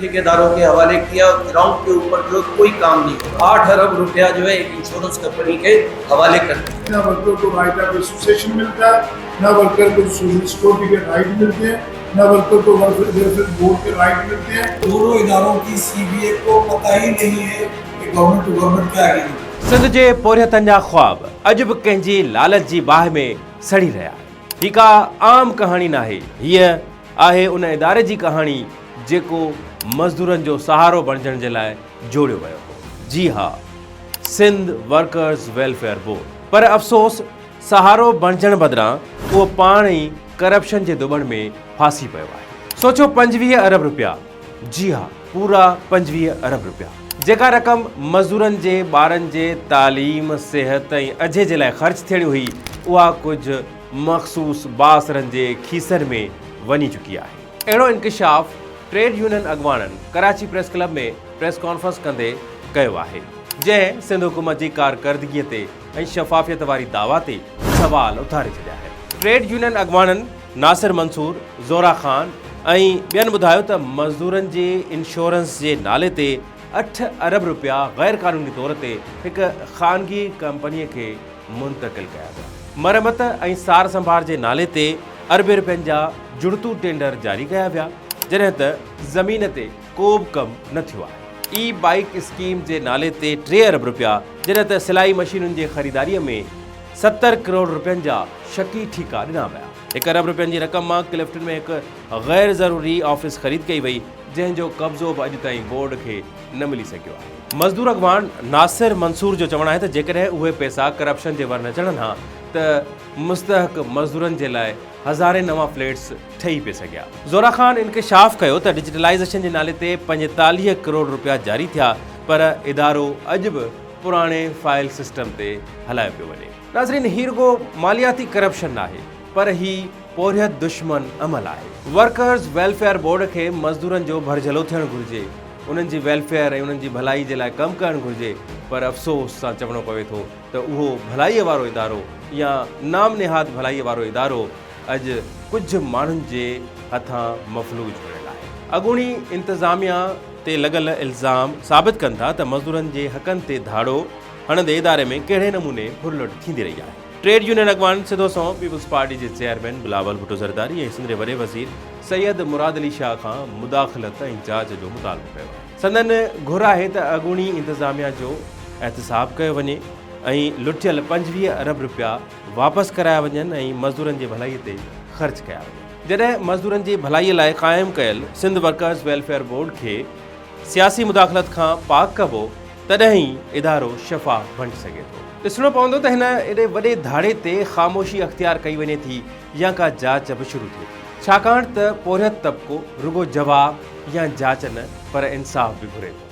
ठेकेदारों के हवाले किया, ग्राउंड के ऊपर जो कोई काम नहीं हुआ। 8 अरब रुपया जो है एक इंश्योरेंस कंपनी के हवाले कर दिया। ना वर्कर को राइट ऑफ एसोसिएशन मिलता है, ना वर्कर को सोशल सिक्योरिटी के राइट मिलते हैं, ना वर्कर को वेलफेयर बोर्ड के राइट मिलते हैं। दोनों इदारों की सीबीए को पता ही नहीं है कि गवर्नमेंट टू गवर्नमेंट क्या एग्रीमेंट। सिंध जे पोरियतनि जा ख्वाब अॼु बि कंहिंजी लालच जी बाहि में सड़ी रहिया आहिनि। हीअ का आम कहाणी नाहे, हीअ आहे उन इदारे जी कहाणी जेको मज़दूरनि जो सहारो बणिजण जे लाइ जोड़ियो वियो हो। जी हा, सिंध वर्कर्स वेलफेयर बोर्ड। पर अफ़सोस, सहारो बणिजण बदिरां उहो पाण ई करप्शन जे दुबण में फांसी पियो आहे। सोचो, 25 अरब रुपया, जी हा, पूरा 25 अरब रुपया, जेका रक़म मज़दूरनि जे ॿारनि जे तालीम, सिहत ऐं अझे जे लाइ ख़र्च थियणी हुई, उहा कुझु मख़सूस बाअसरनि जे खीसनि में वञी चुकी आहे। अहिड़ो इंकिशाफ़ ट्रेड यूनियन अॻवाणनि कराची प्रेस क्लब में प्रेस कॉन्फ्रेंस कंदे कयो आहे, जंहिं सिंध हुकूमत जी कारकर्दगीअ ते ऐं शफ़ाफ़ियत वारी दावा ते सवाल उथारे छॾिया आहिनि। ट्रेड यूनियन अॻवाणनि नासिर मंसूर, ज़ोरा ख़ान ऐं ॿियनि ॿुधायो त मज़दूरनि जे इंश्योरेंस जे नाले ते 8 अरब रुपया ग़ैर क़ानूनी तौर ते हिकु ख़ानगी कंपनीअ खे मुंतकिल कया विया। मरमत ऐं सार संभार जे नाले ते अरबे रुपयनि जा जुड़तू टेंडर जारी कया विया, जॾहिं त ज़मीन ते को बि कमु न थियो आहे। ई बाइक स्कीम जे नाले ते 3 अरब रुपया, जॾहिं त सिलाई मशीनुनि जे ख़रीदारीअ में 70 करोड़ रुपयनि जा शकी ठीका ॾिना विया। 1 अरब रुपयनि जी रक़म मां क्लिफ्टन में हिकु ग़ैर ज़रूरी ऑफिस ख़रीद कई वई, जंहिं जो कब्ज़ो बि अॼु ताईं बोर्ड खे न मिली सघियो आहे। मज़दूर अॻवान नासिर मंसूर जो चवणु आहे त जेकॾहिं उहे पैसा करप्शन जे वर न चढ़नि हा त मुस्तहक़ मज़दूरनि जे लाइ हज़ारे नवां फ्लैट्स ठही पए सघिया। ज़ोरा ख़ान इंकिशाफ़ कयो त डिजिटलाइज़ेशन जे नाले ते 45 करोड़ रुपया जारी थिया, पर इदारो अॼु बि पुराणे फ़ाइल सिस्टम ते हलायो पियो वञे। नाज़रीन, ही रुगो मालियाती करप्शन नाहे, पर ही पोरियत दुश्मन अमल आहे। वर्कर्स वेलफेयर बोर्ड खे मज़दूरनि जो भरझलो थियणु घुरिजे, उन्हनि जी वेलफेयर ऐं उन्हनि जी भलाई जे लाइ कमु करणु घुरिजे, पर अफ़सोस सां चवणो पवे थो त उहो भलाईअ वारो इदारो या नाम निहाद भलाईअ वारो इदारो अॼु कुझु माण्हुनि जे हथां मफ़लूज बणियल आहे। अॻूणी इंतिज़ामिया ते लॻल इल्ज़ाम साबित कनि था त मज़दूरनि जे हक़नि ते धाड़ो हणंदे इदारे में कहिड़े नमूने फुरलुट थींदी रही आहे। ट्रेड यूनियन अॻवान सिधो सओं पीपल्स पार्टी जे चेयरमैन बिलावल भुट्टो ज़रदारी ऐं सिंध जे वॾे वज़ीर सैयद मुराद अली शाह खां मुदाख़लत ऐं जांच जो मुतालबो कयो आहे। संदन घुर आहे त अॻूणी इंतिज़ामिया जो एहतसाब कयो वञे ऐं लुटियल 25 अरब रुपया वापसि कराया वञनि ऐं मज़दूरनि जे भलाईअ ते ख़र्च कया वञनि। जॾहिं मज़दूरनि जी भलाईअ लाइ क़ाइमु कयल सिंध वर्कर्स वेलफेयर बोर्ड खे सियासी मुदाख़लत खां पाक कबो, तॾहिं ई इदारो शफ़ाफ़ बणिजी सघे थो। ॾिसणो पवंदो त हिन एॾे वॾे धाड़े ते ख़ामोशी अख़्तियार कई वञे थी या का जांच बि शुरू थिए थी, छाकाणि त पोरियत तबिको रुगो जवाब या जांच न पर इंसाफ़ बि घुरे थो।